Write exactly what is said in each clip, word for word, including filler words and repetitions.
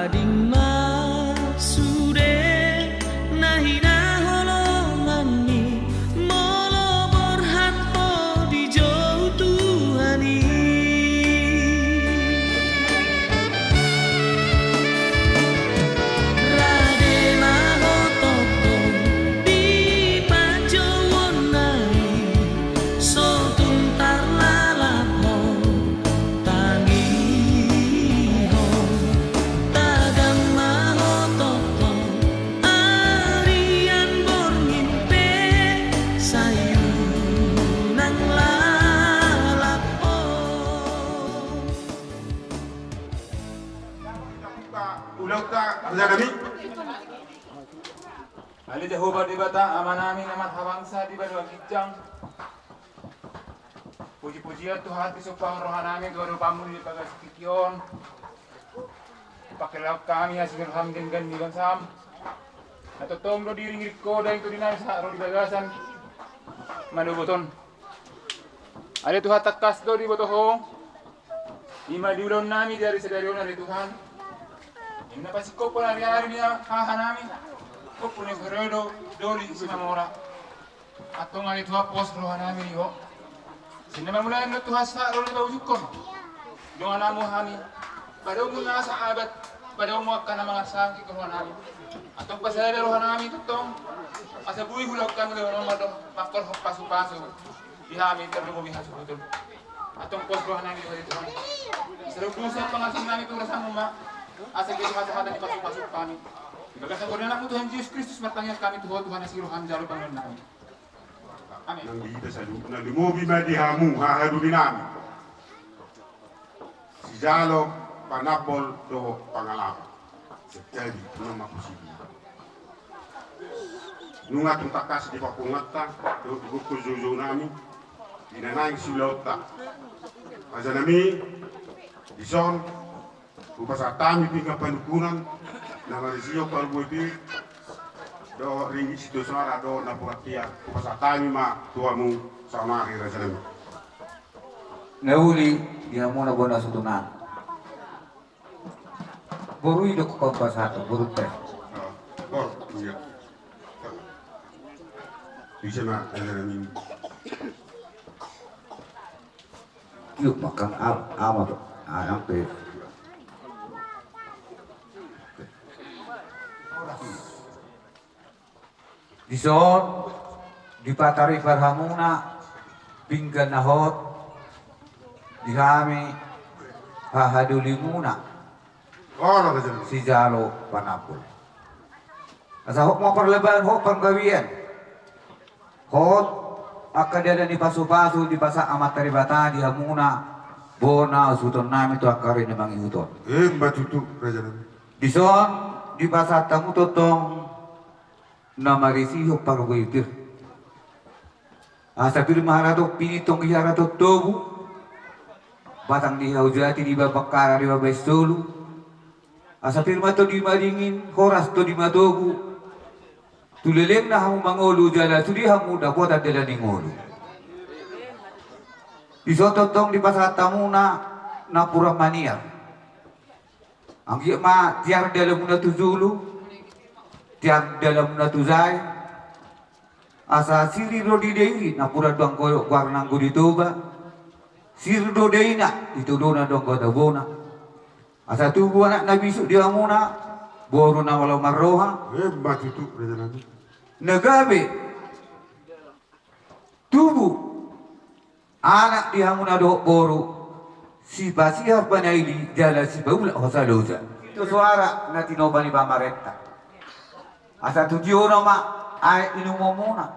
Ding ma sude na hinaholonganmi, molo borhat ho dijou Tuhan i. Rade ma ho tongtong di panjouonna i, so tung tarlalap ho tangihon, tagan ma ho tongtong, arian borngin pe sai unang lalap ho. Ulaonta, rajanami. Ale Jahowa Debata Amanami na marhabangsa di banua ginjang. Puji-pujian Tuhan, disomba rohanami tu adopanmu di bagasan tingki on. Pakelahon hami asi roham denggan ni bangsam. Na tongtong do diiring-iring ho dainang tu dinami sahat ro di bagasan manogot on. Ale Tuhan, tangkas do diboto ho. I ma di ulaonnami di ari sadari on ale Tuhan. I ma na pasingkophon ari-ari ni hahanami. Hophop ni hurang do doli Simamora. Antong ale Tuhan pos rohanami di ho. Sian na marmula on Tuhan sahat ro di paujunghon. Dongan hamu hami. Padaomu nasa abat, padaomu angka na mangarsangki rohanami. Antong pasada rohanami tongtong. Asa boi hulaon hami dohot mangkorhon pasu-pasu. Di hami tarlumobi hasuhuton. Antong pos rohanami di ho ale Tuhan. Saluhutna pangarsang nami tu rasamu ma. Asa boi hasahatan dipasu-pasu hami. Di bagasan goar ni anakmu Tuhan Jesus Kristus martangiang hami tu ho Tuhan, asi roham jalo pangidoannami. Amen. Nang di hita saluhutna, lumobi ma di hamu hahadolinami. Sijalo panambol dohot pangalap. Jadi nunga ma husidi. Nunga tung tangkas di pangkunganta dohot di gokhon joujounami di na naeng siulaonta. Rajanami, dison hupasahat hami pinggan panungkunan na marisihon parbue pir dohot ringgit sitio soara dohot napuran tiar. Hupasahat hami ma tu hamu saonari rajanami. Na uli di hamuna bona sutunan. Boru i do hupasahat, boru pe. Boru, iya. Bisa ma, eh, yuk makan am, ama do. Ah, sampe. Dison, dipataribar hamuna pinggan na hot di hami hahadolimuna. Sijalo panambol. Asa hot ma parlebaon, hot panggabean. Hot angka dalan ni pasu-pasu dipasahat Amanta Debata di hamuna bona suhutonnami tu angka ari na mangihuthon. Emma tutu, rajanami. Dison dipasahat hamu tongtong na marisihon parbue pir. Asa pir ma haraton pinintong, di haraton tobu, batang di hau jati, di babak hara, di babak solu. Asa pir ma tondi madingin, horas tondi matogu. Tu lelengna hamu mangolu jala sude hamu dapotan dalan ni ngolu. Dison tongtong dipasahat hamuna napuran maniar. Anggiat ma tiar dalanmuna tu julu, tiar dalanmuna tu jae. Asa siri do di dairi napuran do anggo goarna anggo di Toba. Siri do daina di tondona do anggo tobona. Asa tubu anak na bisuk di hamuna, boru na malo marroha. Emma tutu, rajanami. Na gabe tubu anak di hamuna dohot boru, sipasihar panaili jala sipaulak hosa loja. Sitio soara na tinopa ni pamarenta. Asa tu tiona ma aek inumonmuna.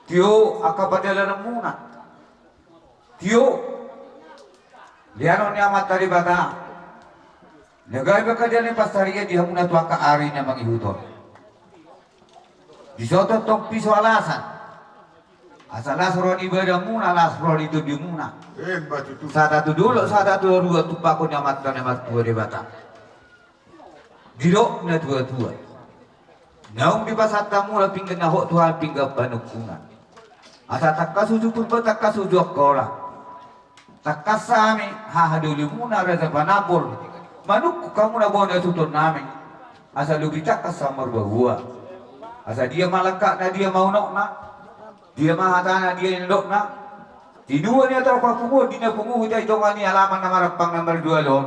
Tio angka pardalananmuna. Tio lehonon ni Amanta Debata. Na gabe angka dalan ni pansarian di hamuna tu angka ari na mangihuthon. Dison tongtong piso alasan. Asa las roha ni badanmuna, las roha ni tondimuna. Emma tutu. Sada tu dolok, sada tu toruan, tumpahon ni Amanta na martua Debata. Didok na tua-tua. Naung dipasahat hamuna pinggan na hot tu hami pinggan panungkunan. Asa tangkas uju Purba, tangkas uju Angkola. Tangkas hami hahadolimuna Raja Panambol. Manungkun hamuna bona suhutonnami, asa lobi tangkas hamu marboaboa. Asa dia ma langkatna, dia ma unokna, dia ma hatana, dia nidokna. Di dua ni atas papungu, di na pungu hita i tonga ni alaman na marampang na mardual on.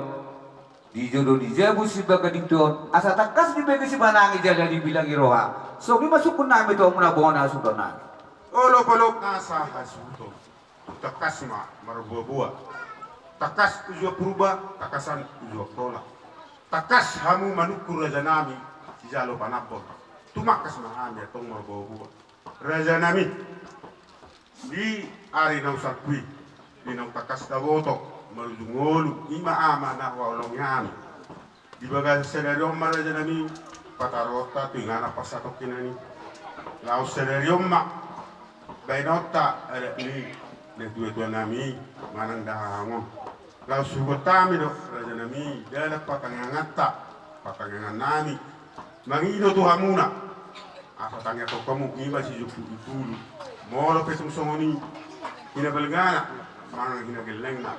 Di jolo ni jabu sibaga di tuon, asa tangkas dibege simanangi jala dibilangi roha. Songon i ma sungkunnami tu hamuna bona suhutonnami. Olopolop asa hasuhuton. Tangkas ma marboaboa. Tangkas uju Purba, tangkasan uju Tola. Tangkas hamu manungkun rajanami, sijalo panambor. Tumangkas ma hami antong marboaboa. Rajanami, di ari naung salpu i, di naung tangkas taboto, marujung ngolu, i ma ama na huhaholongi hami. Di bagasan sadari on ma rajanami, pataronta tu inganan parsatongkinan i. Laos sadari on ma baenonta adat ni natuatuanami manang dahahang on. Laos huhuhut hami do rajanami, dalan patangihanganta, patangihangannami mangido tu hamuna. Asa tangiangkon hamu, i ma sijumpu i pulu. Molo pe tung songon i hinabalgana manang hinagellengna,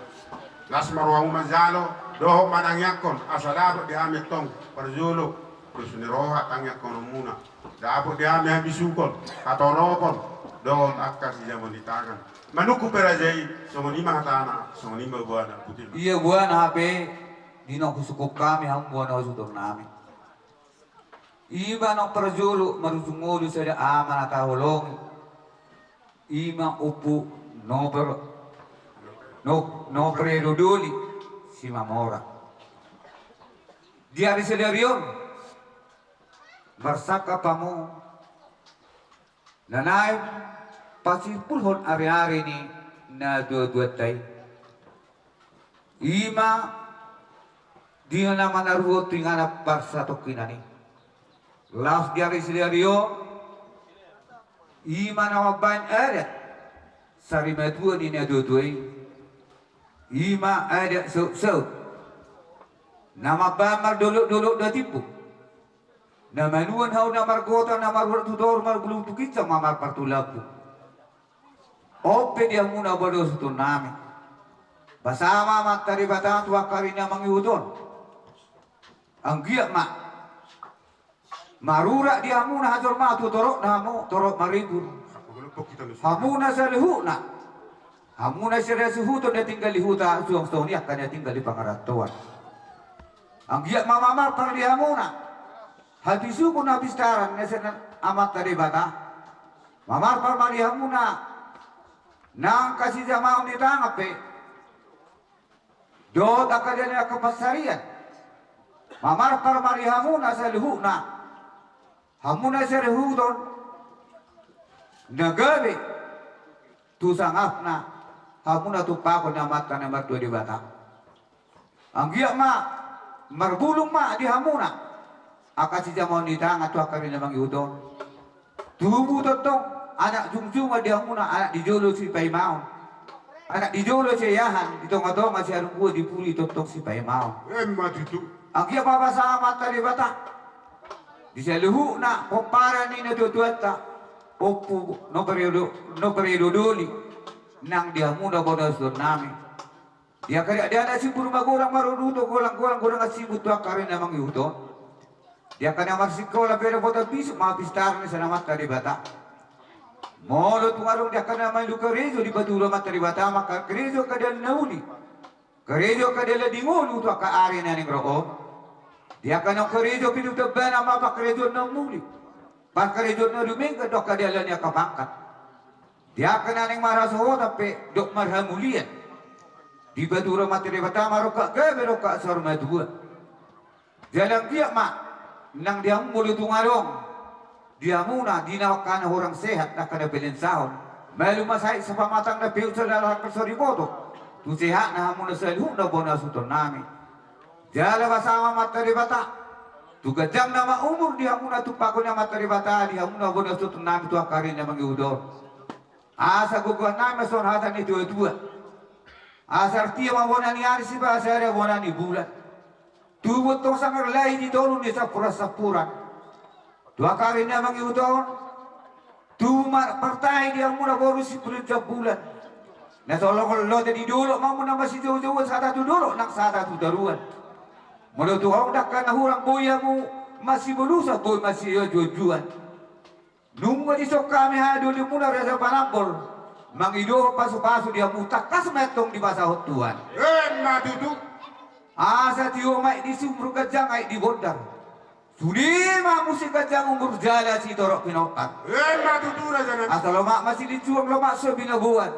las ma rohamu manjalo dohot manangiangkon, asa dapot di hami antong parjolo dos ni roha tangiangkononmuna, dapot di hami habisuhon, hatoropon dohot angka sijamoon ni tangan. Manungkun pe raja i, songon i ma hatana, songon i ma boana. Putih ma. Ia boana hape di naung husungkun hami hamu bona suhutonnami. I ma naung parjolo marujung ngolu sada ama na taholongi. I ma Ompu Noper, no, Noper Edo Doli Simamora. Di ari sadari on marsangkap hamu na naeng pasimpulhon ariari ni natuatuanta i. I ma di na manaruhon tu inganan parsatongkinan i. Laos di ari sadari on, i ma na mambahen adat sarimatua ni natuatua i. I ma adat sautsaut na mambahen mardolokdolok na timbo, na manuan hau na margota, na marurat tu toru, marbulung tu ginjang, mamar partulambu. On pe di hamuna bona suhutonnami, basa ma Amanta Debata tu angka ari na mangihut on. Anggiat ma marurat di hamuna hajolmaon tu torop na hamu, torop maribur. Hamuna saluhutna, hamuna sada suhuton na tinggal di huta, suang songon i angka na tinggal di pangarantoan. Anggiat ma mamarpar di hamuna habisuhon, hapistaran na sian Amanta Debata. Mamarpar ma di hamuna nang angka sijamaon ni tangan pe dohot angka dalan ni angka pansarian. Mamarpar ma di hamuna saluhutna, hamuna sada suhuton na gabe tu sangapna, hamuna tumpahon ni Amanta na martua Debata. Anggiat ma marbulung ma di hamuna angka sijamaon ni tangan tu angka ari na mangihut on. Tubu tongtong anak jungjungan di hamuna, anak di jolo sipaimaon, anak di jolo siayahan, di tongatonga siarunguan, di pudi tongtong sipaimaon. Emma tutu. Anggiat ma basa Amanta Debata di saluhutna pomparan ni natuatuanta, Ompu Noper Edo, Noper Edo Doli, nang di hamuna bona suhutonnami. Di angka dakdanak simbur magodang, maruduto golanggolang, godang simbur tu angka ari na mangihut on. Di angka na marsikola pe dapotan bisuk ma hapistaran ni sian Amanta Debata. Molo tung adong di angka na mangido karejo, dipatura Amanta Debata ma angka karejo angka dalan na uli, karejo angka dalan di ngolu tu angka ari na naeng ro on. Di angka naung karejo pinutambana ma pangkarejoan na muli, pangkarejoan na dumenggan dohot angka dalan ni angka pangkat. Di angka na naeng marhasohotan pe dohot marhamulian, dipatura Amanta Debata ma rongkap gabe, rongkap saur matua. Jala anggiat ma nang di hamu molo tung adong di hamuna di na angka na hurang sehat, angka na palensahon, malum ma sahit sapamatang, na peot sada halak na so diboto, tu sehatna hamuna saluhutna bona suhutonnami. Jala basa ma Amanta Debata, tu ganjangna ma umur di hamuna, tumpahon ni Amanta Debata di hamuna bona suhutonnami tu angka ari na mangihut on. Asa gogoannami ma songon hata ni natuatua: Asa artia ma bona ni ari, sipasada bona ni bulan. Tubu tong sanggar lahi di toru ni sampuransampuran. Tu angka ari na mangihut on, tubu ma partahi di hamuna boru Sipulunjambulan. Na so lote di dolok ma hamuna masijoujouan, sahata tu dolok nang sahata tu toruan. Molo tu hamu dangka na hurang, boi hamu masibolusah, boi masijuanjuan. Nunga dison hami hadirimuna Raja Panambol mangidohon pasupasu di hamu, tangkas ma antong dipasahot Tuhan. Emma tutu. Asa tio ma aek di sumur, ganjang aek di bondar. Sude ma hamu siganjang umur jala sitorop pinompar. Emma tutu, raja nami. Asa lomak ma silinjuang, lomak so binaboan.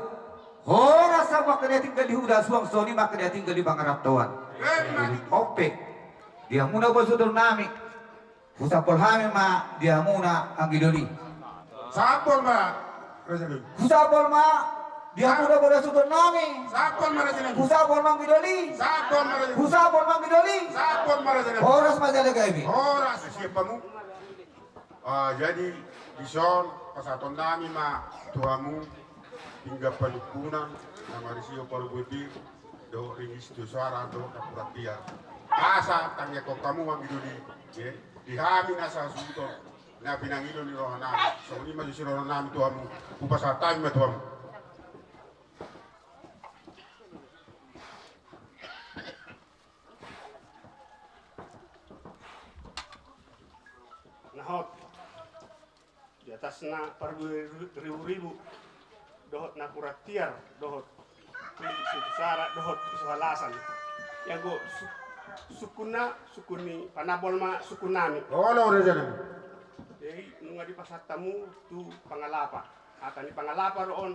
Horas hamu angka dia tinggal di huda suang, songon i ma angka dia tinggal di pangarantoan. Emma tutu. Ope. Di hamuna bosudon nami. Husambol hami ma di hamuna anggi doli. Sambol ma, raja nami. Husambol ma di hamuna bosudon nami. Sambol ma, raja nami. Husambol ma anggi doli. Sambol ma, raja nami. Husambol ma anggi doli. Sambol ma, raja nami. Horas ma jala gabe. Horas. Siap hamu. Ah, jadi dison pasahaton nami ma tu hamu pinggan panungkunan na marisihon parbue pir dohot ringgit sitio soara dohot napuran tiar. Asa tangiangkon hamu anggi doli, e, di hami na sahasuhuton na pinangido ni roha nami. Songon i ma jolo ni roha nami tu hamu, hupasahat hami ma tu hamu. Na hot di atasna parbue ri-, ribu-ribu, dohot napuran tiar, dohot ringgit sitio soara, dohot sitio halasan. Ia anggo su-, sungkunna, sungkun ni Panambol ma sungkun nami. Olo, raja nami. Jadi nunga dipasahat hamu tu Pangalapa. Hata ni Pangalapa do on,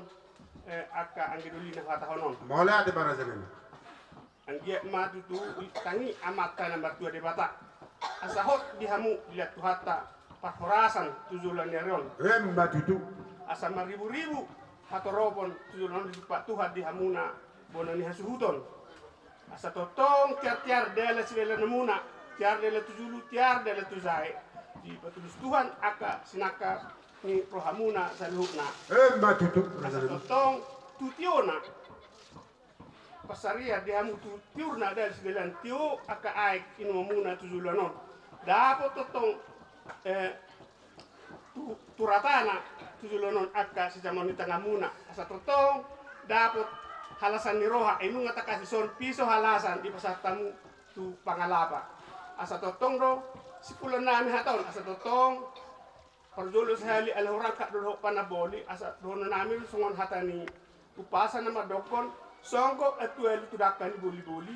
e, angka anggi doli na huhatahon on. Mauliate ma, raja nami. Anggiat ma tutu ditangihon Amanta na martua Debata, asa hot di hamu dilehon Tuhanta parhorasan tu joloan ni ari on. Emma tutu. Asa marribu-ribu hatoropon tu joloan on ditumpak Tuhan di hamuna bona ni hasuhuton. Asa tongtong tiar-tiar dalan sidalananmuna, tiar dalan tu julu, tiar dalan tu jae. Dipatulus Tuhan angka sinangkap ni rohamuna saluhutna. Emma tutu. Asa tongtong tu tiona. Pansarian di hamu tu tiurna dalan sidalanan, tio angka aek inumonmuna tu joloan on. Dapot tongtong, e, tu, tu ratana tu joloan on angka sijamaon ni tanganmuna. Asa tongtong dapot halasan ni roha, e, nunga tangkas dison piso halasan dipasahat hamu tu Pangalapa. Asa tongtong do simpulon nami hata on, asa tongtong parjolo sahali ala hurang hata dohot panamboli, asa dohonon nami songon hata ni umpasa na mandokkon, songgop alu-alu tu dangka ni boli-boli.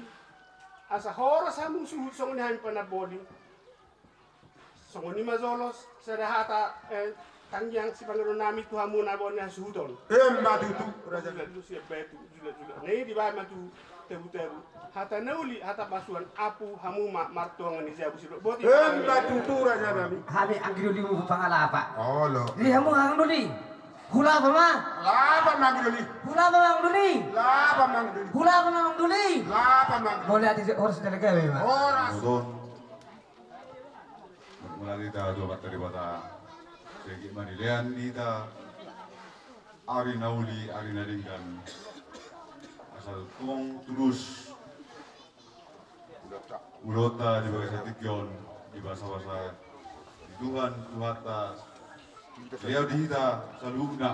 Asa horas hamu suhut songon i hami panamboli. Songon i ma jolo sada hata, e, tangiang sipangidoan nami tu hamuna bona ni hasuhuton. Emma tutu, raja. Jula-jula sian batu, jula-jula. Na i dibaen ma tu tabu-tabu. Hata na uli, hata pasupasu, apu hamu ma martonga ni jabu sido. Boti. Emma tutu, raja nami. Hami anggi dolimu Pangalapa. Olo. Di hamu anggi doli. Hulapa ma. Hulapa ma anggi doli. Hulapa ma anggi doli. Hulapa ma anggi doli. Hulapa ma anggi doli. Hulapa ma anggi doli. Mauliate, horas jala gabe ma. Horas. Mauliate hita tu Amanta Debata, sai anggiat ma dilean hita ari na uli, ari na denggan. Asa tongtong tulus ulaonta di bagasan tingki on, di basa-basa ni Tuhan, Tuhanta, dilehon di hita saluhutna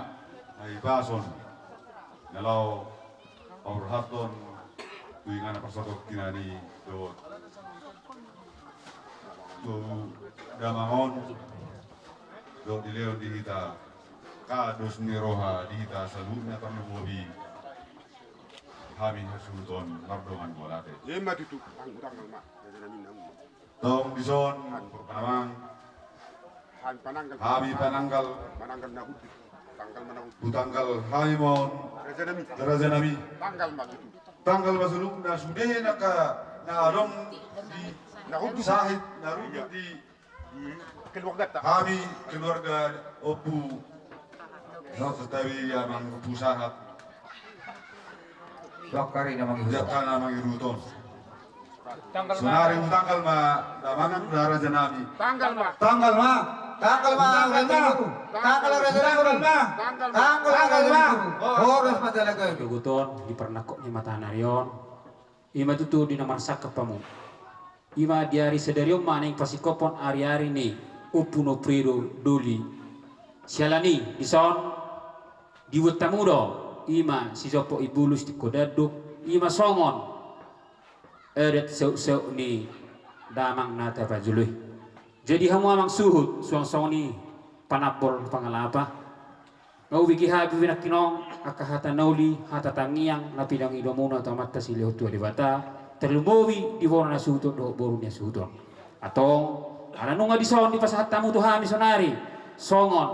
hahipason na laho paborhathon tu inganan parsatongkinan i dohot tu damang on, dohot dilehon di hita angka dos ni roha di hita saluhutna parlumobi hami hasuhuton mardongan mauliate. Emma tutu. Tanggal ma, raja nami. Tong dison, amang. Hami pananggal. Hami pananggal. Mananggal na hundul. Tanggal ma na hundul. Hutanggal hami ma on. Raja nami. Raja nami. Tanggal ma tutu. Tanggal ma saluhutna sude na ka, na adong di na hundul. Sahit na hundul. Iya. Di keluargata. Hami keluarga Ompu. Santabi amang Ompu Sahat. Dok ari na mangihuthon. Dok ari na mangihuthon. Sonari hutanggal ma damang, raja nami. Tanggal ma. Tanggal ma. Tanggal ma. Tanggal ma. Tanggal ma. Tanggal ma. Horas ma jala gabe. Dohot on di parnangkok ni mata nari on. Ima tutu di na marsangkap hamu. Ima di ari sadari on ma naeng pasingkophon ari-ari ni Ompu Nofredo Doli. Siala ni i, dison dibuat hamu do ima sijompok i bulus tingko danduk, ima songon adat seuk-seuk ni damang na tapajolo i. Jadi hamu amang suhut, suang songon i panambol pangalapa. Nga hubege hami pe nangkining angka hata na uli, hata tangiang na pinangido muna tu Amanta silehon tua Debata, tarlumobi di bona na suhut on dohot boru ni hasuhuton. Antong, ala nunga dison dipasahat hamu tu hami sonari, songon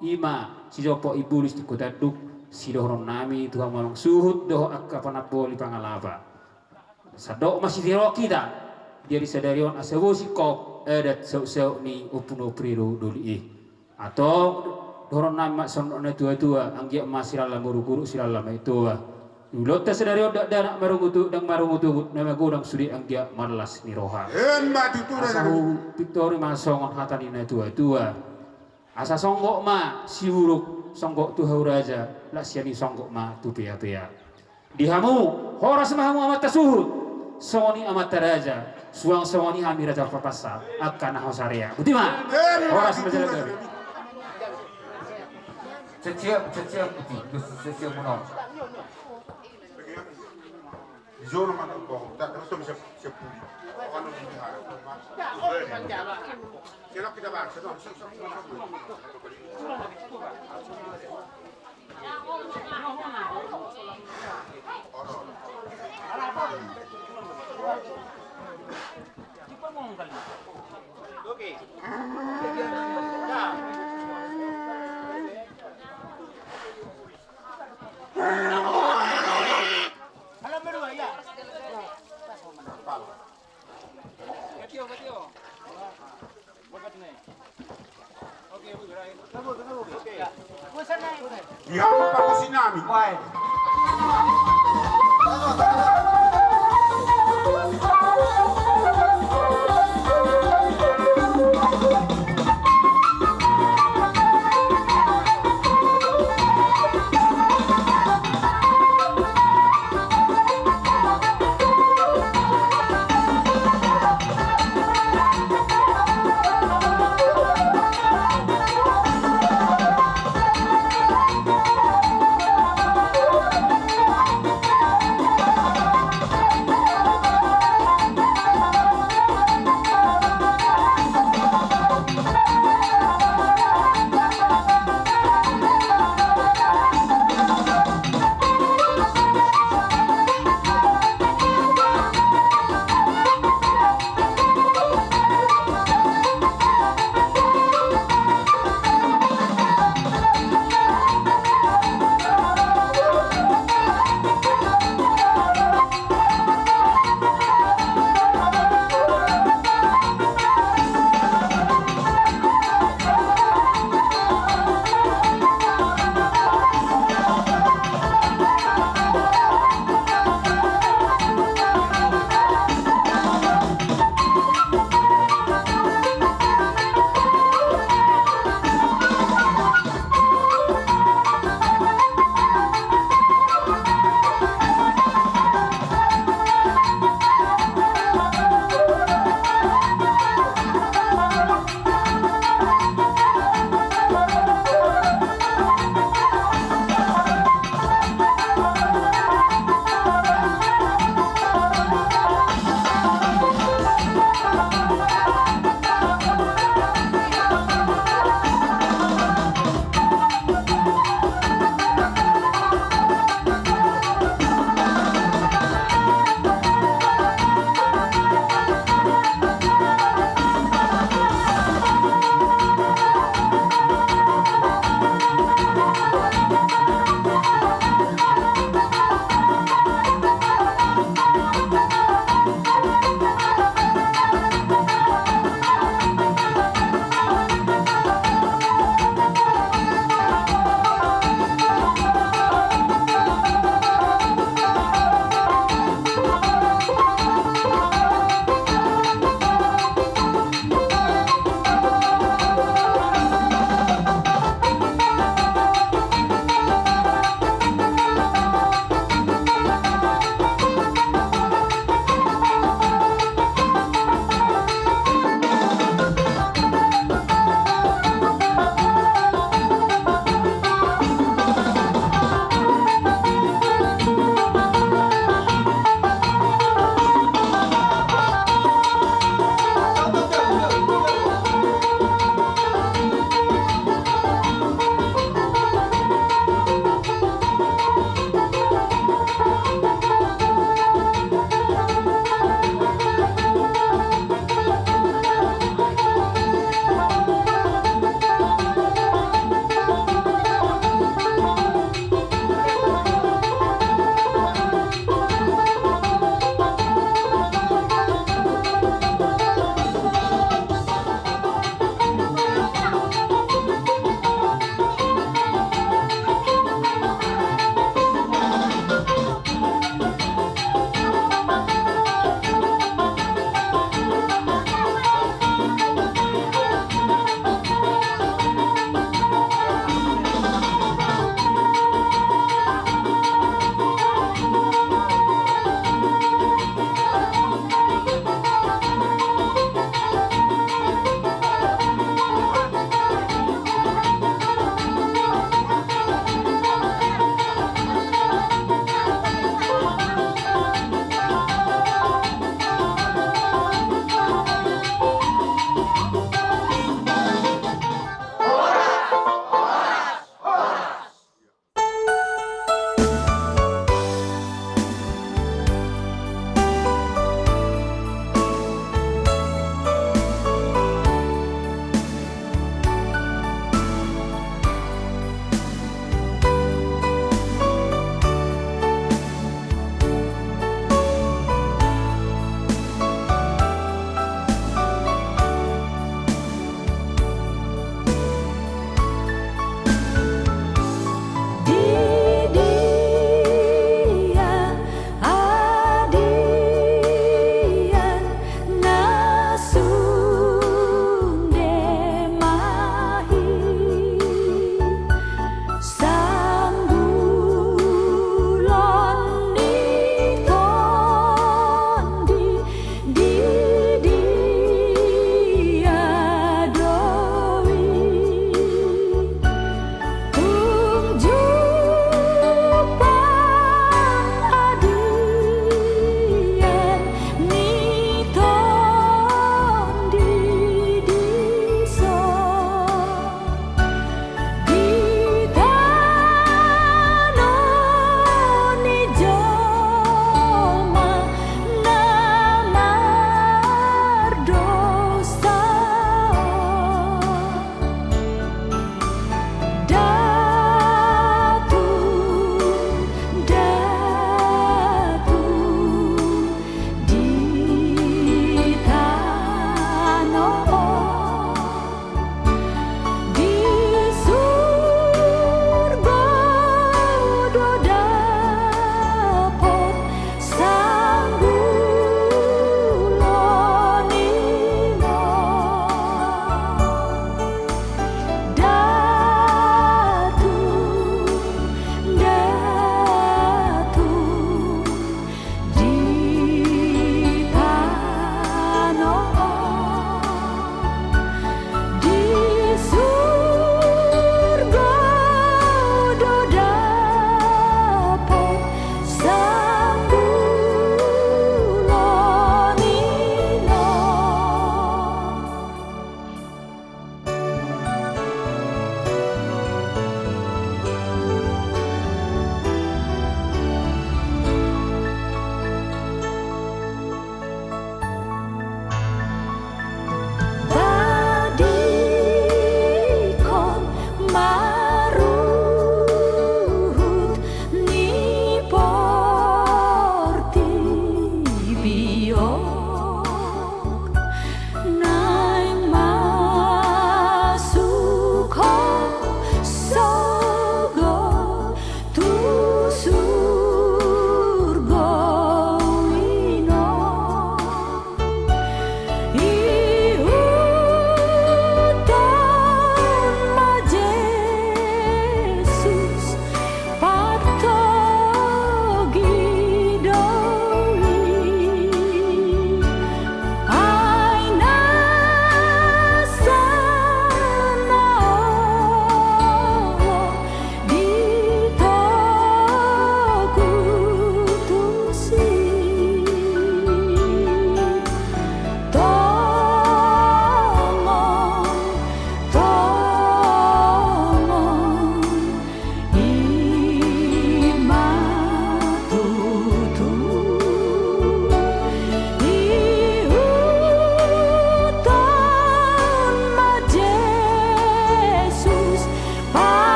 i ma sijompo ibulis tingko tanduk, sidohonon nami tu hamu amang suhut dohot angka panamboli pangalapa. Sandok ma sitiruon hita, jadi sadari on asa boi singkop adat sautsaut ni ompuompu ni doli i. Antong, dohonon nami ma songon natuatua, anggiat ma silala maruguru, silala matua. Ulaonta sadari on dakdanak marungutungut, ndang marungutungut, na magodang sude anggiat marlas ni roha. Emma tutu. Asa hupintori ma songon hata ni natuatua. Asa songgop ma siburuk, songgop tu hau raja, las sian i songgop ma tu peapea. Di hamu, horas ma hamu amanta suhut, songon i amanta raja, suang songon i hami raja parpasa, angka na hosarea. Boti ma. Horas ma jala gabe. Cecep, cecep, boti. Cecep muna. Di jolo ma na umbau, tak terus tu bisa sepuluh. Anu di tengah. Selok kita bahas, selok, selok, selok.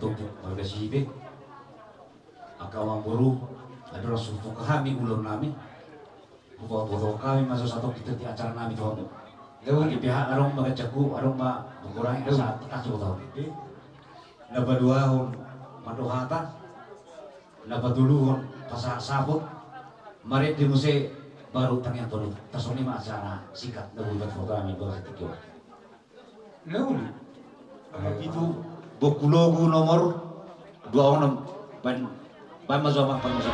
Tumpuk marga Sibe, angka amangboru, andorang so hubuka hami ulaon nami, hupabotohon hami ma so satongkin di acara nami tu hamu. Di pihak adong ma ganjang, adong ma mangurangi, asa tangkas huboto hami. Na paduahon mandok hata, na patoluhon pasahat saput, marende muse baru tangiang tolu. Tarsongon i ma acara singkat na boi diboto hami di bagasan tingki on. Na uli. Angka pitu, Boku Logu nomor dua onom. Baen, baen ma jo amang parmusik.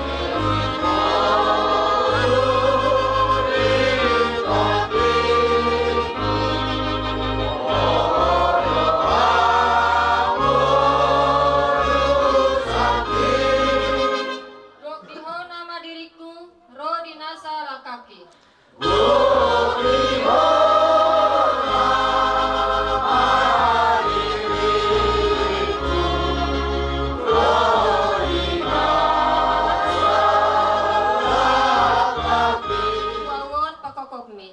Dok di ho nama diringku, ro di nasa langkangki. Uaon pakokokmi.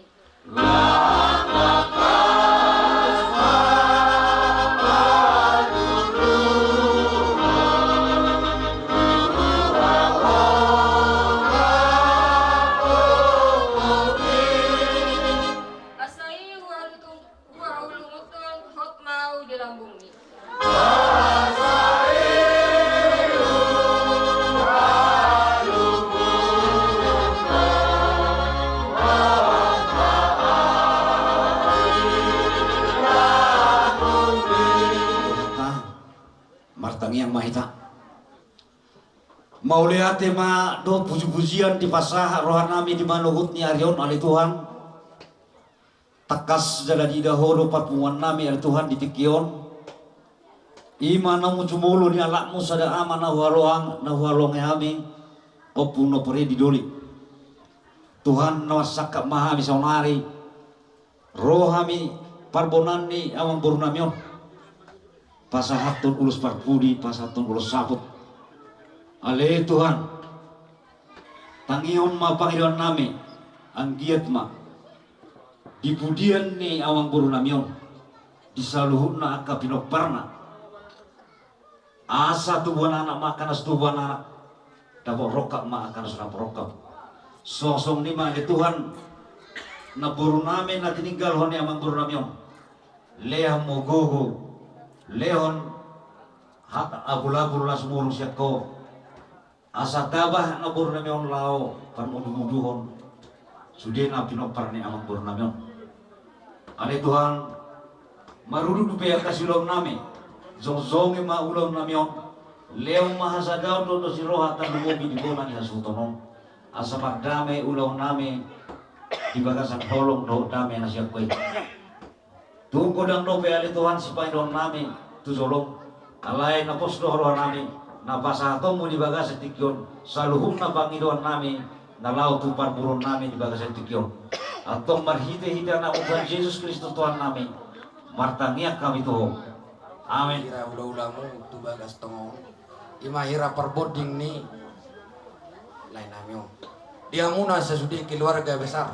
Asa i hualutung, hualunguthon hot ma au di lambungmi. Martangiang ma hita. Mauliate ma dohot pujipujian dipasahat rohanami di manogot ni ari on, ale Tuhan. Tangkas jala diida Ho do parpunguan nami, ale Tuhan, di tingki on. I ma naung jumolo ni anakmu sada ama na huhaholongi hami, Ompu Nopredi Doli. Tuhan, na marsangkap ma hami saonari, ro hami parbonaan ni amangboru nami on, pasahathon ulos parpudi, pasahathon ulos saput. Ale Tuhan, tangihon ma pangidoan nami, anggiat ma di pudian ni amangboru nami on, di saluhutna angka pinomparna, asa tubuan anak ma angka na so tubuan anak, dapot rongkap ma angka na so dapot rongkap. Songon i ma, ale Tuhan, namboru nami na tininggalhon ni amangboru nami on, lehon ma gogo, lehon hata abulabul na sumurung sian Ho. Asa tabah namboru nami on laho parmuduhuduhon sude na pinompar ni amangboru nami on. Ale Tuhan, marudut dope angka siulaon nami, jongjongi ma ulaon nami on, lehon ma hasadaon dohot dos ni roha tarlumobi di bona ni hasuhuton on, asa mardame ulaon nami di bagasan holong dohot dame na sian Ho i. Tung godang dope, ale Tuhan, sipangidoan nami tu jolom, alai na pos do roha nami, na pasahatonmu di bagasan tingki on saluhutna pangidoan nami na laho tu parboruon nami di bagasan tingki on. Antong marhitehite Anakmu Tuhan Jesus Kristus Tuhan nami, martangiang hami tu Ho. Amen. Hira ulaulamu tu bagas tonga on, i ma hira parbonding ni lae nami on. Di hamuna sasude keluarga besar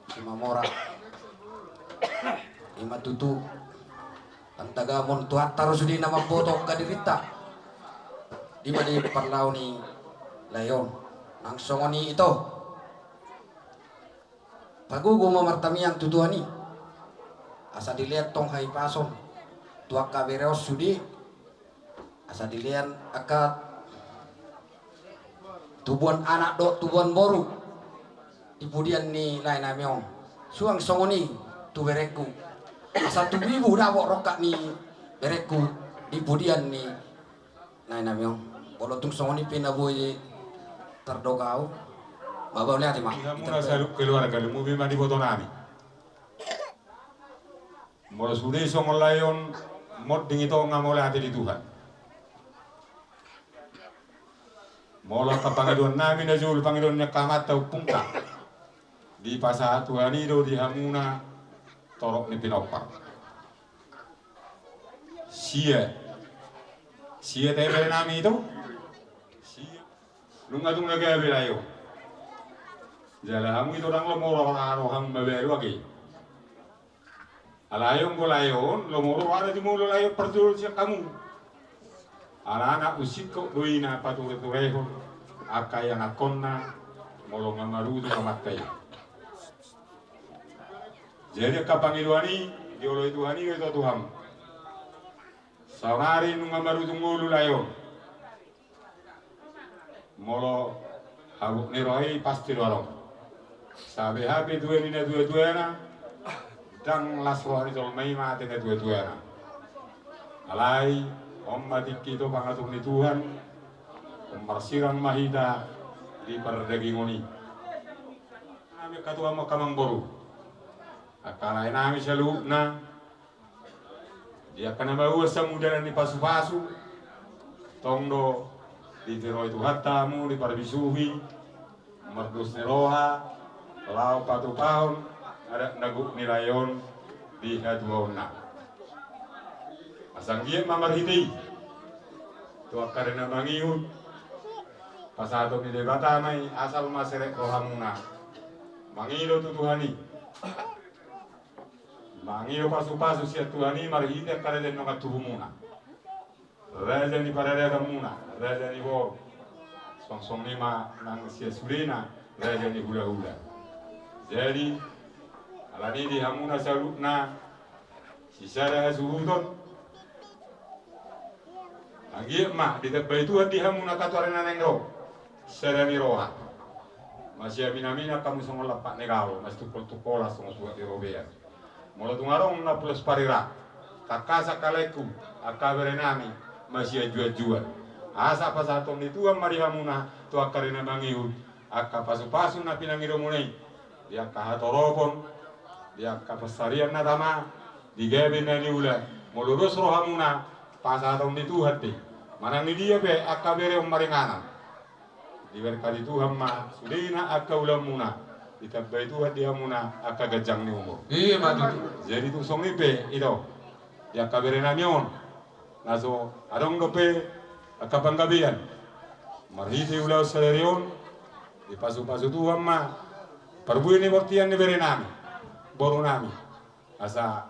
Simamora. I ma tutu pantagamon Tuhanta do sude na mamboto angka dirinta. Di ma di parlao ni lae on nang songon i, ito. Pagogo ma martangiang tu Tuhan i, asa dilehon tong hahipason tu angka bere on sude. Asa dilehon angka tubuan anak dohot tubuan boru di pudian ni lae nami on. Suang songon i tu berengku, asa tubu-ibu dapot rongkap ni berengku di pudian ni lae nami on. Molo tung songon i pe na boi tardok ahu, mauliate ma. Di hamuna saluhut keluarga, lumobi ma di iboto nami. Molo sude songon lae on monding, ito, nga mauliate di Tuhan. Molo angka pangidoan nami na jolo, pangidoan ni angka amanta, ompungta, dipasahat Tuhan i do di hamuna torop ni pinompar. Sia, sia tahe bere nami, ito? Sia. Nunga tung na gabe lae on. Jala hamu, ito, ndang lomo roha, rohamu mabalu age. Alai anggo lae on, lomo rohana jumolo lae on parjolo sian hamu. Alana usingkop do i na patureturehon angka ianakkonna molo nga marutung amanta i. Jadi angka pangidoan i dioloi Tuhan i do ito tu hamu. Saonari nunga marutung ngolu lae on. Molo habot ni roha i pasti do adong. Sabe hape tua ni natuatuana, ndang las roha ni jolma i mate natuatuana. Alai on ma tingki ito pangatur ni Tuhan. On marsirang ma hita di pardagingon i. Nami angka tuamu angka amangboru, angka lae nami saluhutna, di angka na maua samudanan ni pasupasu, tong do ditiroi Tuhanta hamu, diparbisuhi, mardos ni roha, laho patupahon adat na gok ni lae on di hatuaonna. Asa anggiat ma marhite i tu angka ari na mangihut, pasahaton ni Debata ma i, asal ma serep rohamuna mangido tu Tuhan i. Mangido pasupasu sian Tuhan i marhite angka raja ni dongan tubumuna, raja ni paradatonmuna, raja ni boru. Songon i ma nang sian sudena raja ni hulahula. Jadi alani i di hamuna saluhutna sisada hasuhuton, anggiat ma ditambai Tuhan di hamuna angka tu ari na naeng ro sada ni roha. Masiaminaminan hamu songon lampak ni gaol, masitungkoltungkolan songon suhat ni robean. Molo tung adong na pulos parira, tangkas angka laengku, angka berenami, masianjuanjuan. Asa pasahaton ni Tuhan ma di hamuna tu angka ari na mangihut angka pasupasu na pinangidomuna i, di angka hatoropon, di angka pansarian na tama, di gabe na niula. Molo dos rohamuna, pasahaton ni Tuhan do i. Manang di dia pe angka bere on maringanan, diberkati Tuhan ma sudena angka ulaonmuna, ditambai Tuhan di hamuna angka ganjang ni umur. Ima tutu. Jadi tung songon i pe ito, di angka berenami on, na so adong dope angka panggabean, marhite ulaon sadari on, dipasupasu Tuhan ma parbue ni bortian ni berenami, borunami. Asa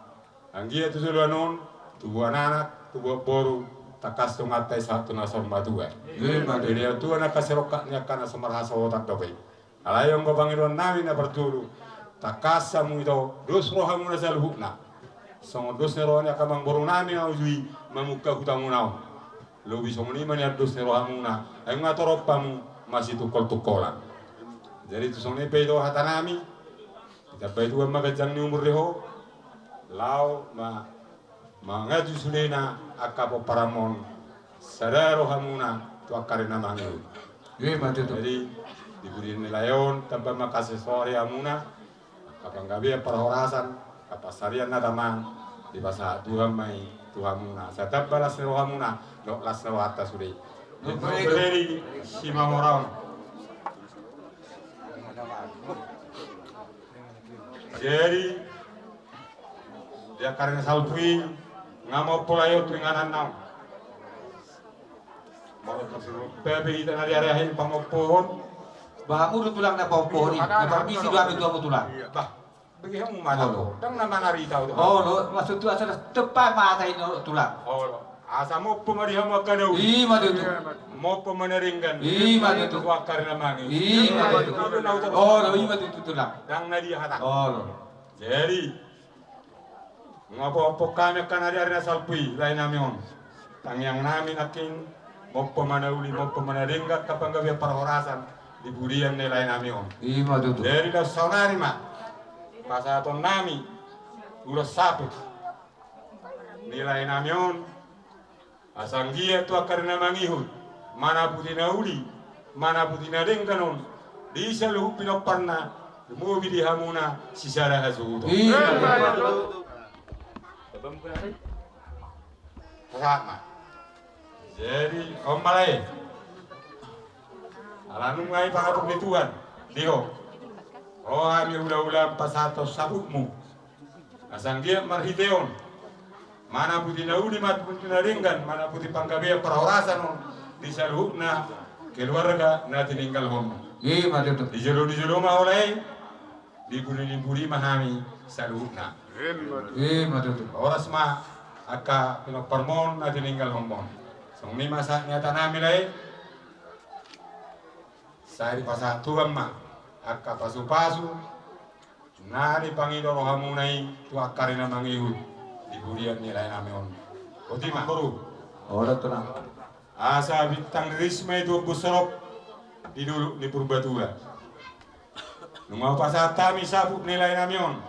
anggiat tu joloan on, tubuan anak, tubuan boru, tangkas tunganta i sahat tu na saur matua. Ima tutu. Jadi on tuan angka sirongkap ni angka na so marhasohotan dope i. Alai anggo pangidoannami na parjolo, tangkas hamu ito dos rohamuna saluhutna, songon dos ni roha ni angka amangborunami na uju i mamungka hutamuna on. Lobi songon i ma nian dos ni rohamuna, ai nunga torop hamu masitungkoltungkolan. Jadi tung songon i pe ito hatanami, ditambai Tuhan ma ganjang ni umur di ho, laho ma manganju sudena angka pomparanmon, sada rohamuna tu angka ari na mangihut. Ima tutu. Jadi di pudi ni lae on tamba ma kasesori hamuna, angka panggabean parhorasan, angka pansarian na tama, dipasahat Tuhan ma i tu hamuna. Asa tamba las ni rohamuna dohot las ni rohanta sude. Dohot. Jadi Simamora on. Jadi di angka ari na salpu i, nga mompo lae on tu ingananna on. Molo tung pe hita na di ari akhir pamompohon. Bah, hamu do tulang na pamompohon i, na parmisi do hami tu hamu tulang. Bah, bege hamu ma. Olo. Ndang na mangarita au tu hamu. Olo, maksudhu asa tepa ma hata i tulang. Olo. Asa mompo ma di hamu angka na uli. Ima tutu. Mompo ma na denggan. Ima tutu. Tu angka ari na mangihut. Ima tutu. Olo, ima tutu tulang. Ndang na dia hata. Olo. Jadi nga pamompohon hami angka na di ari na salpu i, laenami on. Tangiangnami nangkin, mompo ma na uli, mompo ma na denggan angka panggabean parhorasan di pudian ni laenami on. Ima tutu. Jadi na saonari ma pasahatonnami ulos saput ni laenami on. Asa anggiat tu angka ari na mangihut, manaputi na uli, manaputi na denggan on di saluhut pinomparna, lumobi di hamuna sisada hasuhuton. Ima tutu. Sama. Jadi on ma lae, ala nunga i pangatur ni Tuhan di ho, ro hami hulahula pasahathon saputmu. Asa anggiat marhite on, manaputi na uli, manaputi na denggan, manaputi panggabean parhorasan on di saluhutna keluarga na tininggalhon. Ima tutu. Di jolo, di jolo ma ho lae, di pudi ni pudi ma hami saluhutna. Ima tutu. Horas ma angka pinomparmon na tininggalhonmon. Songon i ma sahat ni hata nami lae. Sai dipasahat Tuhan ma angka pasupasu na dipangido rohamuna i tu angka ari na mangihut di pudian ni lae nami on. Boti ma boru. Olo tulang. Asa bintang riris ma i tu ombus sorop di dolok ni Purbatua. Nunga hupasahat hami saput ni lae nami on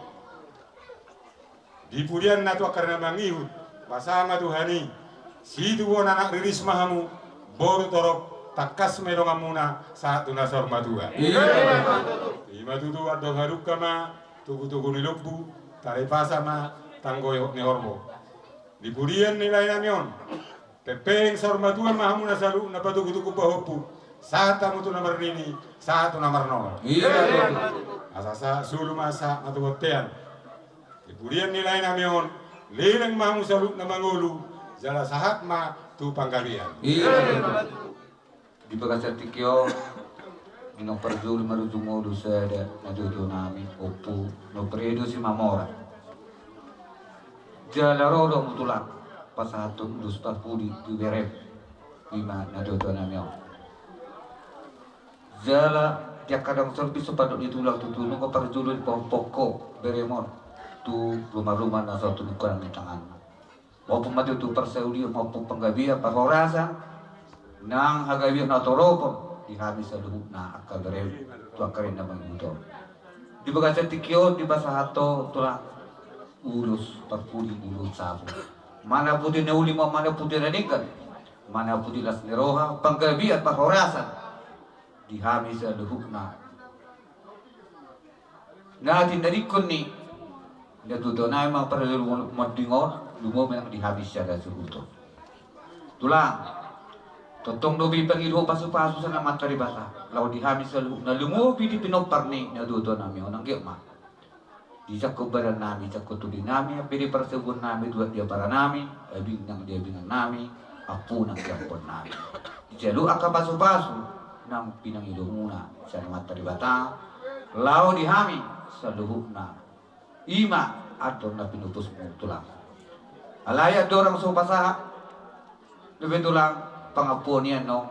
di pudianna tu angka ari na mangihut. Pasahat ma Tuhan i, situbuan anak riris ma hamu, boru torop, tangkas ma i donganmuna sahat tu na saur matua. Ima tutu, andor hadungka ma togutogu ni lombu, taripasa ma tanggoihon ni horbo. Di pudian ni lae nami on, pepeng saur matua ma hamuna saluhutna patogutogu pahompu, sahat hamu tu na marnini, sahat tu na marnono. Asa sahat solu ma sahat ma tu bontean. Di pudian ni lae nami on, leleng ma hamu saluhutna mangolu, jala sahat ma tu panggabean. Di bagasan tingki on, di na parjolo marujung ngolu sada na tuatua nami, Ompu Noperedo Simamora. Jala ro do hamu tulang pasahathon ulos parpudi tu berem, ima na tuatua nami on. Jala di angka dongan saluhut, so pandok ni tulang tutu, nunga parjolo dipahophop ho berem on tu rumaruma na so tu lingkungan ni tanganna. Maupun ma tutu parsaulian, maupun panggabean, parhorasan, nang hagabeon hatoropon di hami saluhutna angka berem tu angka ari na mangihut on. Di bagasan tingki on dipasahat ho tulang ulos parpudi, ulos sapu. Mana pudi na uli ma, mana pudi na denggan, mana pudi las ni roha, panggabean, parhorasan di hami saluhutna. Na tinadingkon ni na tuatua nami ma parjolo monding on, lumobi nang di hami sada suhut on. Tulang, tongtong do be dipangido ho pasupasu sian Amanta Debata laho di hami saluhutna, lumobi di pinompar ni na tuatua nami on, anggiat ma dijangkon badan nami, dijangkon tondi nami, ampe di parsabuan nami, tuat di apara nami, abing nang di abingan nami, ampu nang di ampuon nami. Dijalo angka pasupasu nang pinangido muna sian Amanta Debata laho di hami saluhutna. Ima andor na pinupusmu tulang. Alai andorang so hupasahat dope tulang pangampuon i, annon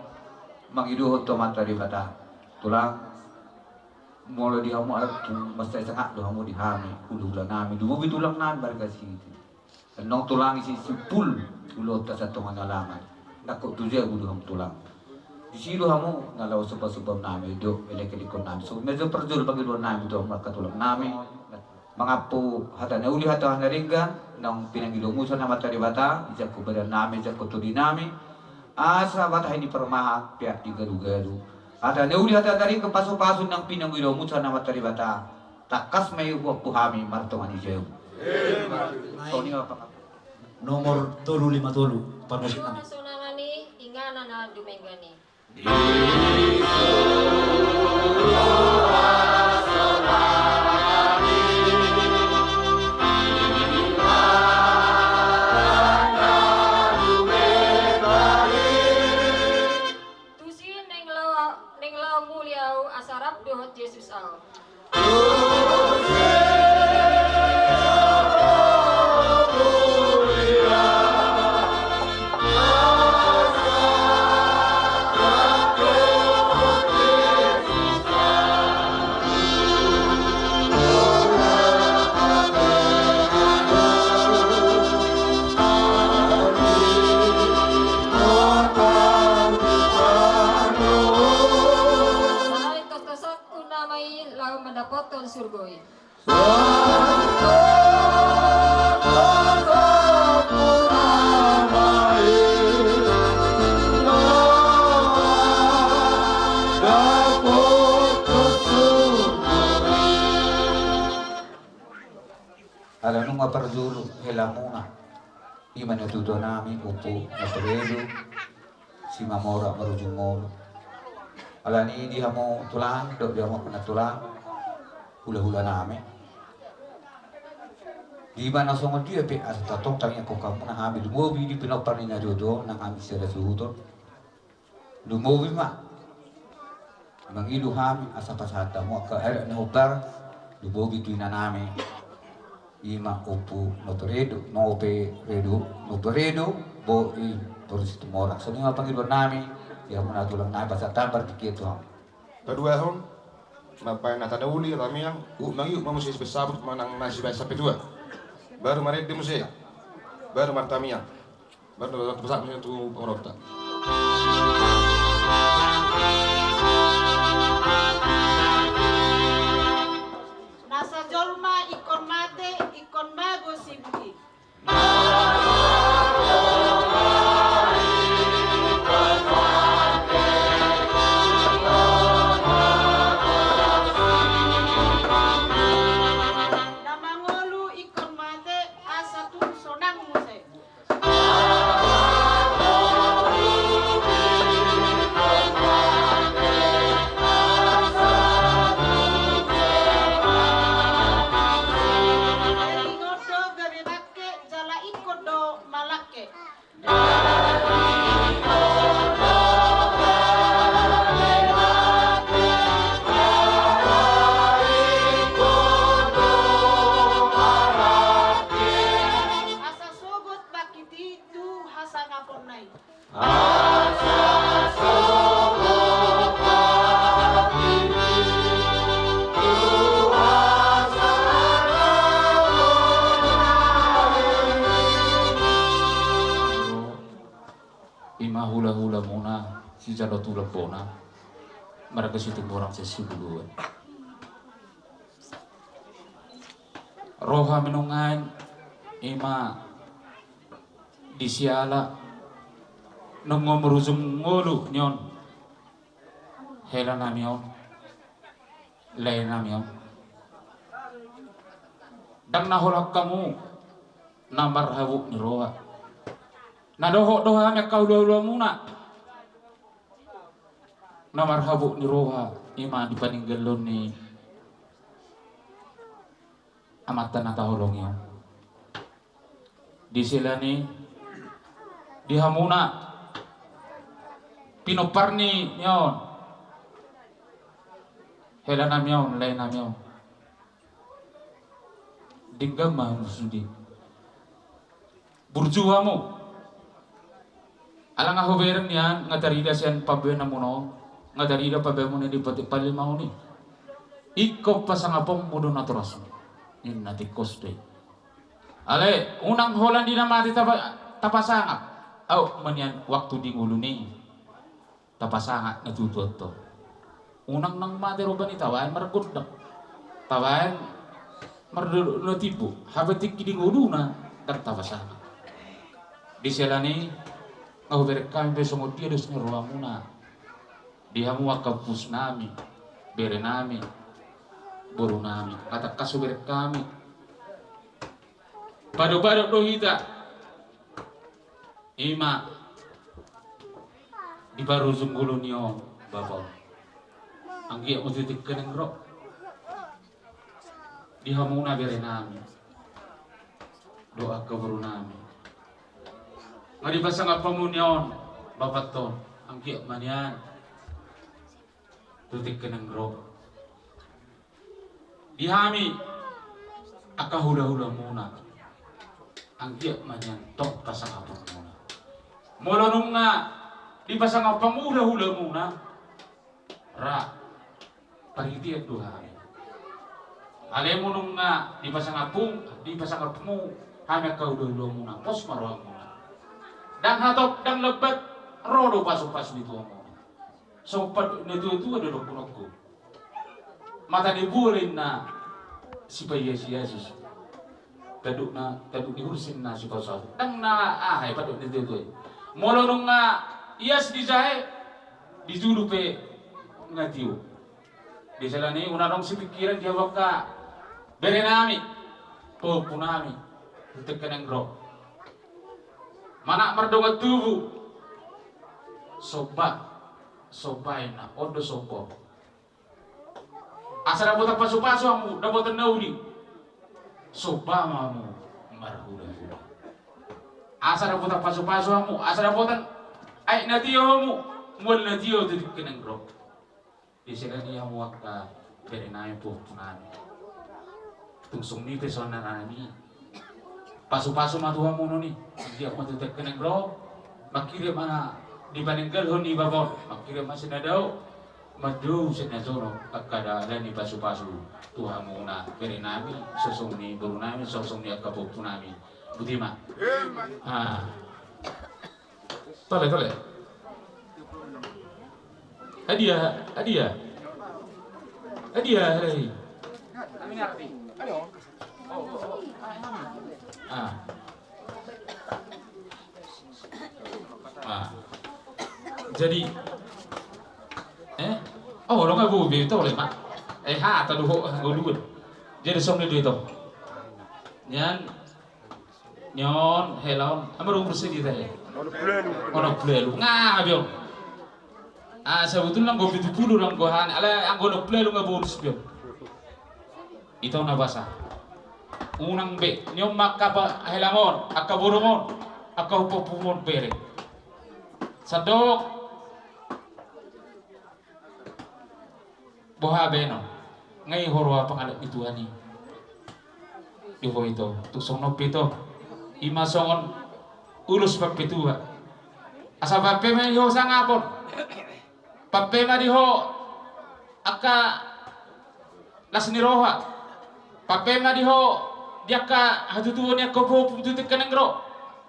mangidohon tu Amanta Debata. Tulang, molo di hamu adat tu mansai sangap do hamu di hami, hulahula nami, lumobi tulang nami marga Siti. Annon tulang, disi simpul ulaonta sian tonga ni alaman. Nangkok tu jabu do hamu tulang. Disi do hamu na laho sopasopahon nami dohot elekelekon nami. Songon i ma jolo parjolo pangidoan nami tu hamu angka tulang nami. Mangampu hata na uli, hata na denggan, naung pinangido muna sian Amanta Debata, dijangkon badan nami, dijangkon tondi nami. Asa matahi ni parmahan, peak di gadugalu. Hata na uli, hata na denggan, pasupasu naung pinangido muna sian Amanta Debata, tangkas ma i huampu hami martonga ni jabu. Songon i ma pang- Nomor tolu lima tolu, parmusik nami. Sonangan i, inganan na dumenggan i. Tusi naeng laho, naeng laho muli ahu, asa rap dohot Jesus ahu. Sai tostosonku nama i laho mandapothon surgo i. Ala nunga parjolo helamuna, ima na tuatua nami Ompu Noperedo Simamora marujung ngolu. Alani i di hamu tulang, dohot di hamu angka tulang, hulahula nami. Di mana songon dia pe asa tongtong tangiangkon hamuna hami, lumobi di pinompar ni na tuatua nang hami sada suhut on. Lumobi ma mangido hami asa pasahat hamu angka adat na hombar, lumobi tu ina nami, ima Ompu Noperedo, Noperedo, Noperedo, boi Torus Situmorang. Songon i ma pangidoan nami di hamuna tulang nami, pasahat hami partingkian tu hamu. Paduahon, mambahen hata na uli, hata tangiang, huhut mangihut ma muse sibahen saput manang na sibahen sapetua. Baru marende muse, baru martangiang, baru pasahat muse tu panguloanta. Nasa jolma ingkon mate, ingkon mago sibuti. Na mangolu ingkon mate, asa tung sonang muse. Ingot do gabe bangke, jala ingkon do malangke. Asa sogot bangkit i tu hasangaponna i. I ma hulahulamuna, sijalo tulang bona, marga Situmorang sian Sibuluan. Ro hami nuaeng, i ma di siala nunga marujung ngolu ni on, hela nami on, lae nami on. Ndang na holan hamu na marhabot ni roha. Na dohot do hami angka hulahulamuna na marhabot ni roha, i ma di paninggalon ni amanta na taholongi on. Di siala ni i, di hamuna pinompar ni on, hela nami on, lae nami on. Denggan ma hamu sude. Burju hamu. Ala nga hubereng nian, nga tarida sian pambahenanmuna on, nga tarida pambahenanmuna di patik palimaon i. Ingkon pasangaponmu do natorasmu, ninna tingkos do i. Alai unang holan di na mate tapa-, tapasangap. Aut ma nian waktu di ngoluna i tapasangap na tutu antong. Unang nang mate roba ni tabaen margondang, tabaen mardodok na timbo, hape tingki di ngoluna ndang tapasangap. Di siala ni i, nga hubereng hami pe songon dia dos ni rohamuna di hamu angka ompus nami, bere nami, boru nami. Nga tangkas hubereng hami, padok-padok do hita. I ma di parujung ngolu ni on, bapa on. Anggiat ma tu tingki na naeng ro. Di hamuna bere nami dohot angka boru nami, nga di pasangaponmu ni on, bapa on, anggiat ma nian tu tingki na naeng ro. Di hami angka hulahulamuna, anggiat ma nian tong pasangaponmuna. Molo nunga dipasangap hamu hulahulamuna, ra parhitean do hami. Alai molo nunga dipasangap hamu, dipasangap hamu hami angka hulahulamuna, pos ma rohamuna. Ndang hatop, ndang lambat, ro do pasupasu ni Tuhan. Songon pandok ni natuatua do dohononku. Mata ni bulan na sipaiasiasi. Tandok na, tandok ni hurus na sipasaut. Ndang na aha i pandok ni natuatua i. Molo nunga ias dijae, di julu pe nga tio. Di siala ni i, unang adong sipingkiran di hamu angka bere nami, pahompu nami, tu tingki na naeng ro. Manat mardongan tubu. Somba, somba inna, on do somba. Asa dapotan pasupasu hamu, dapotan na uli. Somba ma hamu marhulahula. Asa dapotan pasupasu hamu, asa dapotan aek na tio hamu, mual na tio tu tingki na naeng ro. Di siala ni i, hamu angka bere nami, pahompu nami, tung songon i pe saonari nami, pasupasu ma tu hamu nuaeng i. Anggiat ma tu tingki na naeng ro. Mangkirim ma na dipaninggalhon ni bapa on, mangkirim ma sian na dao, mandok sian na jonok, angka da-, ala ni pasupasu tu hamuna bere nami, songon ni boru nami, songon ni angka pahompu nami. Boti ma. Ah. Tole, tole. Hadiah, hadiah. Hadiah, hadiah. Ah. Ah. Jadi, eh? Oh, lo nggak bobi, tole ma. Eh, ha, tadu ho, ngolu. Jadi songon i do ito. Nian, nion, hela on. Ama rung bersih di teh. Ono plelu. Nga, biong. Ah, sebetulna anggo pitu pulu, anggo hane. Ala anggo ono plelu nga bonus, biong. Ito na basa. Unang be, nion ma angka pa-, helang on, angka borung on, angka pahompu on bere. Sandok. Boha be no. Nga i huroha pangalap ni Tuhan i. Di ho ito, tung songon on pe ito. I ma songon ulos pampetua. Asa pampe ma di ho sangapon. Pampe ma di ho angka las ni roha. Pampe ma di ho di angka hatutuon ni angka pahompu tu tingki na naeng ro.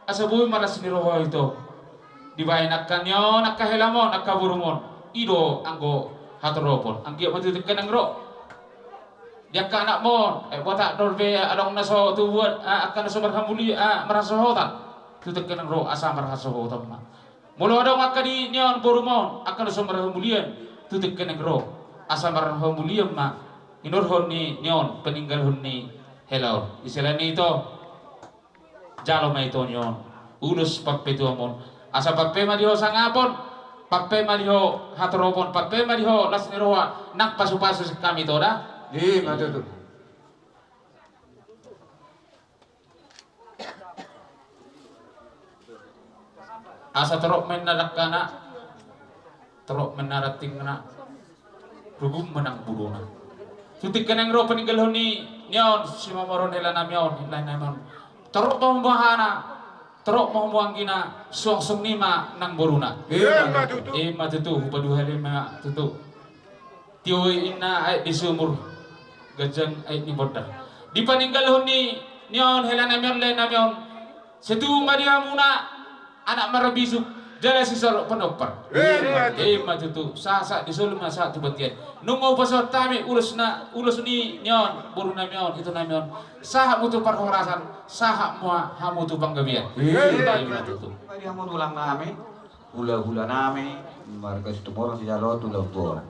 Asa boi ma las ni roha ito. Dibaen angka nion, angka helang on, angka borung on. I do anggo hatoropon. Anggiat ma tu tingki na naeng ro. Di angka anakmon, eh, botak do be adong na so tubuan, ah, angka na so marhamulian, ah, marhasohotan. Tu tingki na naeng ro, asa marhasohotan ma. Molo adong angka di nion borumon, angka na so marhamulian, tu tingki na naeng ro, asa marhamulian ma. Hinorhon ni nion, paninggalhon ni hela on. Di sela ni ito, jalo ma ito nion ulos pampetuamon. Asa pampe ma di ho sangapon, pampe ma di ho hatoropon, pampe ma di ho las ni roha, nang pasupasu sian hami ito da. I ma tutu. Asa torop ma inna dangkana, torop ma inna rantingna, rugun ma nang buluna. Tu tingki na naeng ro paninggalhon ni nion, simamoruon hela nami on, hela nami on. Torop ma hamu bohana, torop ma hamu anggina, suang songon i ma nang boruna. I ma tutu. I ma tutu, hupaduahali ma tutu. Tio i inna aek di sumur, ganjang aek ni bondar. Dipaninggalhon ni nion hela nami on, lae nami on. Situtu ma di hamuna anak marbisuk, jala sisolhot pinompar. I ma tutu. I ma tutu. Sahat-sahat di solu ma sahat tu bontean. Nunga hupasahat hami ulos na, ulos ni nion boru nami on, ito nami on. Sahat ma tu parhorasan, sahat ma hamu tu panggabean. I ma tutu. I ma tutu. Di hamu tulang nami. Hula-hula nami, marga Situmorang, sijalo tulang Bona.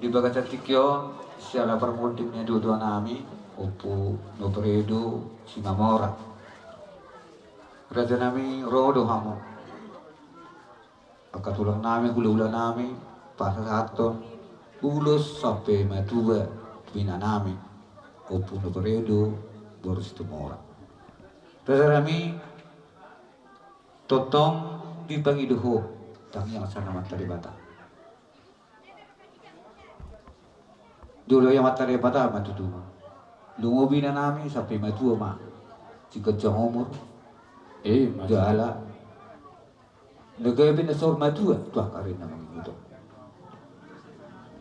Di bagasan tingki on, siala parmunding ni dua-dua nami, Ompu Nopredo Simamora. Raja nami, ro do hamu. Angka tulang nami, hula-hula nami, pasahathon ulos sampe matua tu ina nami, Ompu Nopredo boru Situmorang. Raja nami, tongtong dipangido ho tangiang sian Amanta Debata. Dioloi Amanta Debata ma tutu. Lumobi ina nami sampe matua ma. Siganjang umur. I ma tutu. Jala na gabe na saur matua tu angka ari na mangihut on.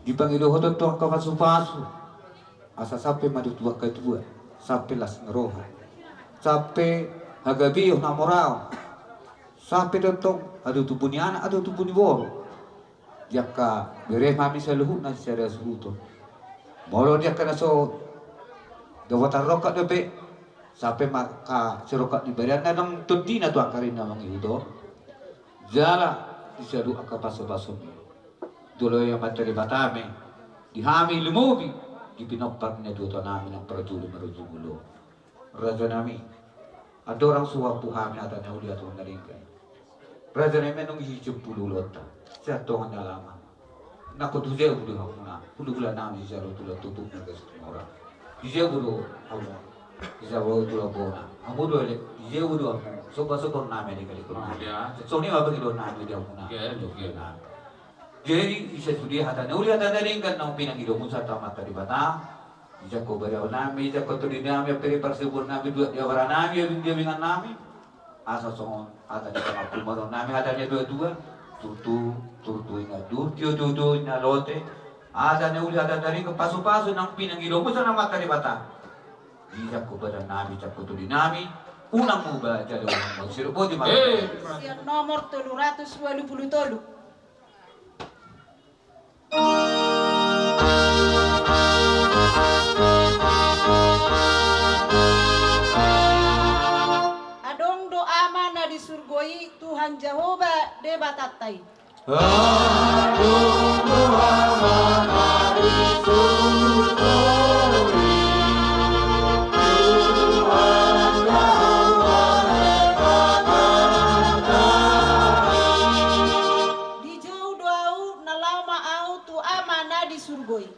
Dipangido ho tongtong angka pasu-pasu. Asa sampe ma tutu angka tua, sampe las ni roha, sampe hagabeon hamoraon, sampe tongtong adong tubu ni anak, adong tubu ni boru. Di angka bere nami saluhutna sisada suhut on. Molo di angka na so dapotan rongkap dope, sampe ma angka sirongkap ni badanna nang tondina tu angka ari na mangihut on. Jala di saluhut angka pasu-pasu. Dioloi Amanta Debata ma i di hami, lumobi di pinompar ni na tua-tua nami nang parjolo marujung olo. Raja nami, andorang so huampu hami hata na uli hata na denggan. Raja nami, annon i sian pulu ulaonta, sian tonga ni alaman. Nangkok tu jabu do hamuna, hula-hula nami sijalo tulang Tupuk marga Situmorang. Di jabu do hamu, di jabu do tulang Bona. Hamu do ale, di jabu do hamu, somba-somba nami ale kali. Songon i ma pangidoan nami di hamuna. Jadi, di sasude hata na uli hata na denggan naung pinangidomu sian Amanta Debata, dijangkon bariba nami, dijangkon tondi nami, ampere parsabuan nami, duat di abara nami, abing di abingan nami. Asa songon hata ni pangapung ma dohonon nami, hata ni natuatua: Turtu, turtu inna duru, tio, tio, tio inna lote, hata na uli, hata na taringot, pasupasu nang pinangido, muse na mata Debata. Di sangkup badan nami, sangkup tondi nami, unang muba jala unang mau sirop boti ma. Eh. Sian nomor tolu ratus walu pulu tolu. Adong do Ama na di surgo i, Tuhan Jahowa Debatanta i. Adong do Ama na di surgo i, Tuhan Jahowa Debatanta i. Dijou do ahu, na laho ma ahu tu Ama na di surgo i.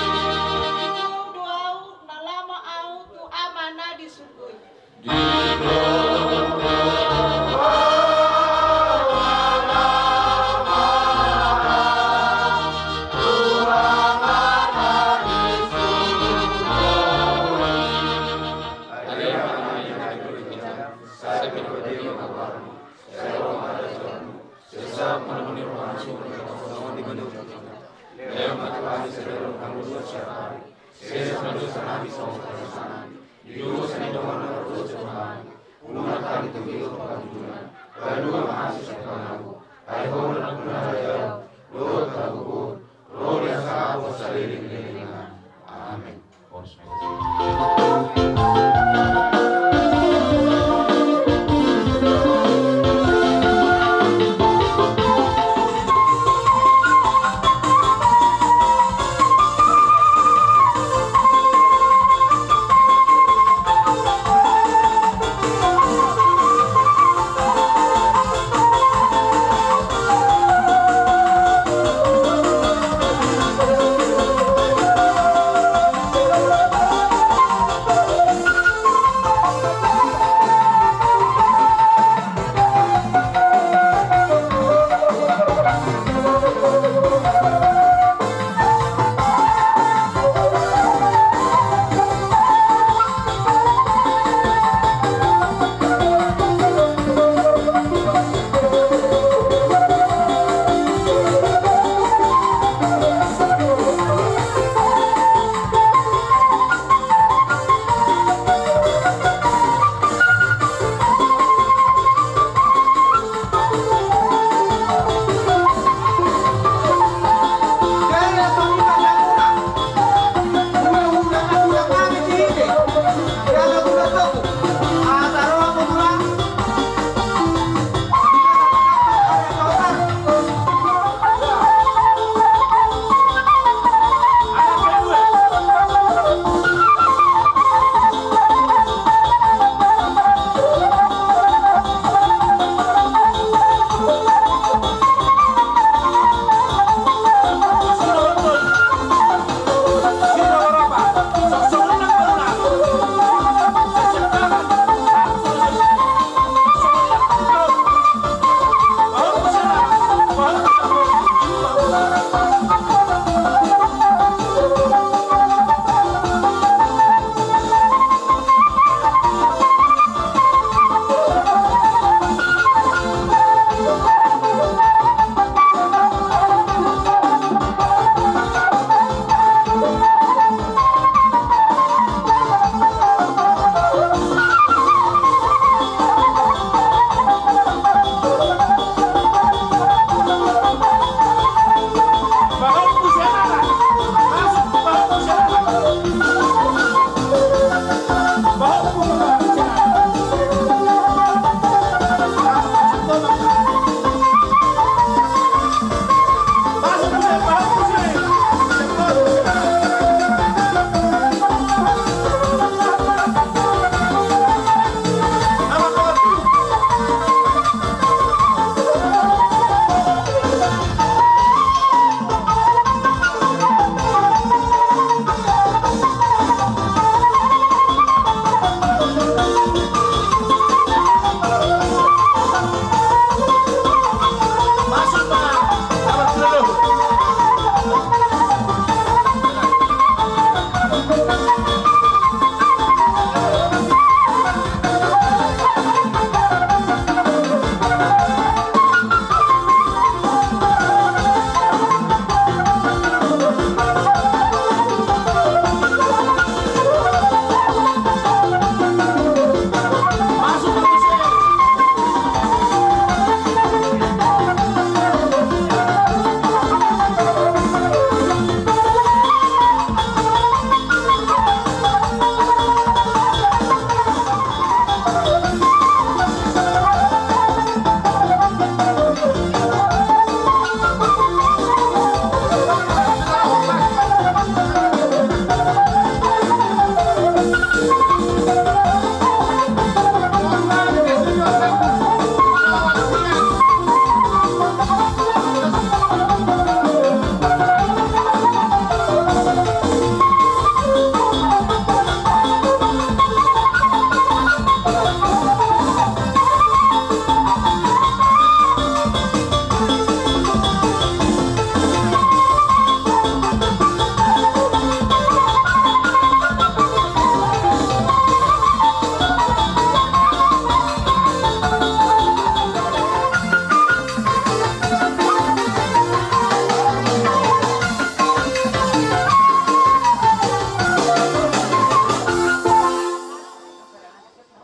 Dijou do ahu, na laho ma ahu tu Ama na di surgo i. Amen.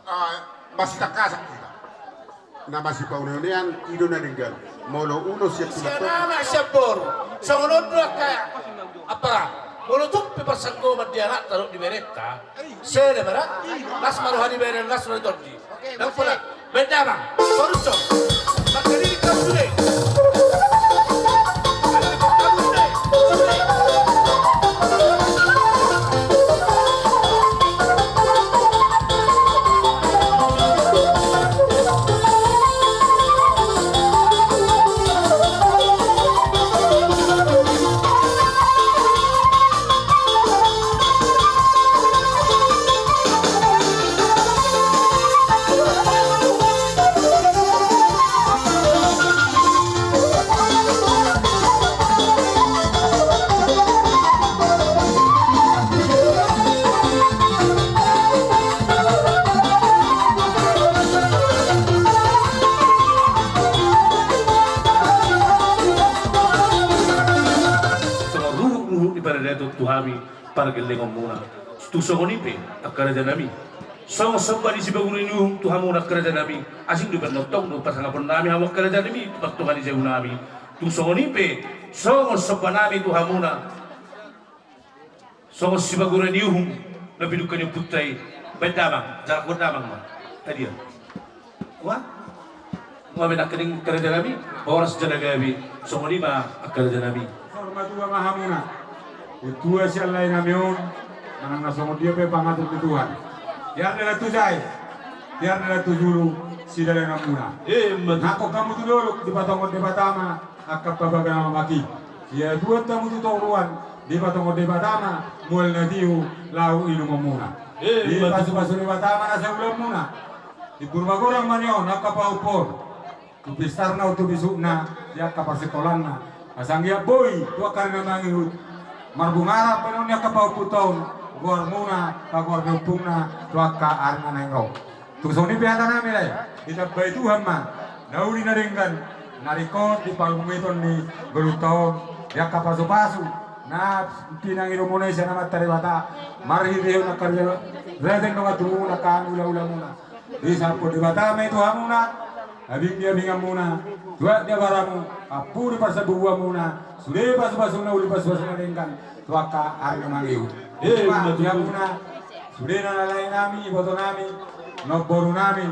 Ah, masitangkasan hita. Na masipaune-unean i do na denggan. Molo ulos sian tulang. Sian anak sian boru. Songon on do angka, apa? Molo tung pe parsanggoman di anakta dohot di berenta, sele ma ra. Las ma roha ni bere, las roha ni tondi. Ndang pola. Baen damang, paruntong. Mangkaliling hamu sude. Songon ruhut-ruhut ni paradaton tu hami pargellengonmuna. Tung songon i pe angka rajanami, songon somba ni sipaguruhon tu hamuna angka rajanami, asing dope na tong do pasangaponnami hamu angka rajanami tu partonga ni jabunami. Tung songon i pe songon sombanami tu hamuna, songon sipaguruhon ni uhum na pidungka ni ompunta i. Baen damang, jala huhut damang ma. Adia. Ua? Ua, baen damang angka rajanami, horas jala gabe. Songon i ma angka rajanami. Saur matua ma hamuna. Tua sian laenami on, manang na songon dia pe pangatur ni Tuhan. Tiar dalan tu jae, tiar dalan tu julu, sidalananmuna. Emma tutu. Nangkok hamu tu dolok, dipatongon Debata ma angka pabagana mamaki. Siatuan hamu tu toruan, dipatongon Debata ma mual na tio laho inumonmuna. Emma tutu. Dipasupasu Debata ma nasa ulaonmuna. Di Purba Gorang ma nion angka pahompu on. Tu pistarna, tu bisukna, di angka parsikolanna. Asa anggiat boi tu angka ari na mangihut marbungaran pe nion ni angka pahompunta on goarmuna, pagoar ni ompungna tu angka ari na naeng ro. Tung songon i pe hatanami lae, ditambai Tuhan ma na uli na denggan na ringkot di pangumiton ni ngolunta on, di angka pasupasu na pinangido muna i sian Amanta Debata, marhitehon angka raja, raja dongan tubu, angka ulaula muna. Disampur Debata ma i tu hamuna, abing ni abinganmuna, tuak ni abaramu, ampuri parsabubuanmuna, sude pasupasu na uli, pasupasu na denggan tu angka ari na mangihut. Emma tutu. Sude na laenami, ibotonami, nomborunami,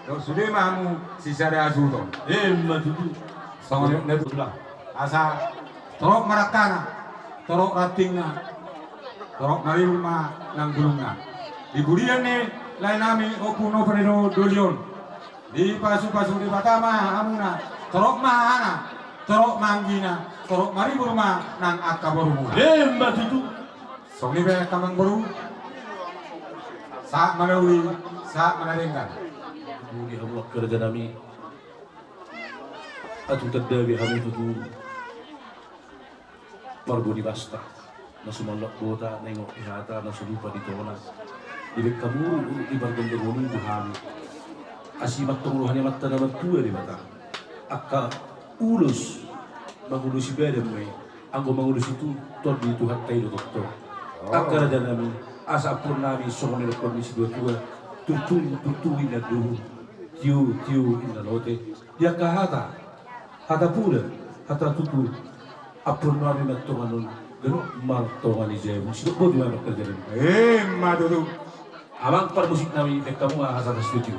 dohot sude ma hamu sisada hasuhuton. Emma tutu. Songon i ma tutu. Asa torop ma dangkana, torop rantingna, torop maribur ma nang bulungna. Di pudian ni laenami Ompu Novedoli on, dipasupasu Debata ma hamuna, torop ma hahana, torop ma anggina, torop maribur ma nang angka borumuna. Emma tutu. Songon i pe angka amangboru. Sahat ma na uli, sahat ma na denggan. Uli hamu angka rajanami. Atu tandabe hamu tutu parbue ni basta. Na so mallak bota, na ingot di hata, na so lupa di tona. Dibaen hamu uruk-uruk ni pargondongan i tu hami. Asi mantong roha ni Amanta na martua Debata. Angka ulos mangulosi badan ma i, anggo mangulosi tu-, tondi Tuhanta i do tongtong. Angka raja nami, asa ampuon nami songon na nidok ni situa-tua, turtu, turtu inna duhut, tiu, tiu inna lote. Di angka hata, hata pula, hata tutu, ampuon nami ma tongon on, ganup martonga ni jabu. Sidok boti ma angka raja nami. Emma tutu. Amang parmusik nami, baen hamu ma hata sastudio.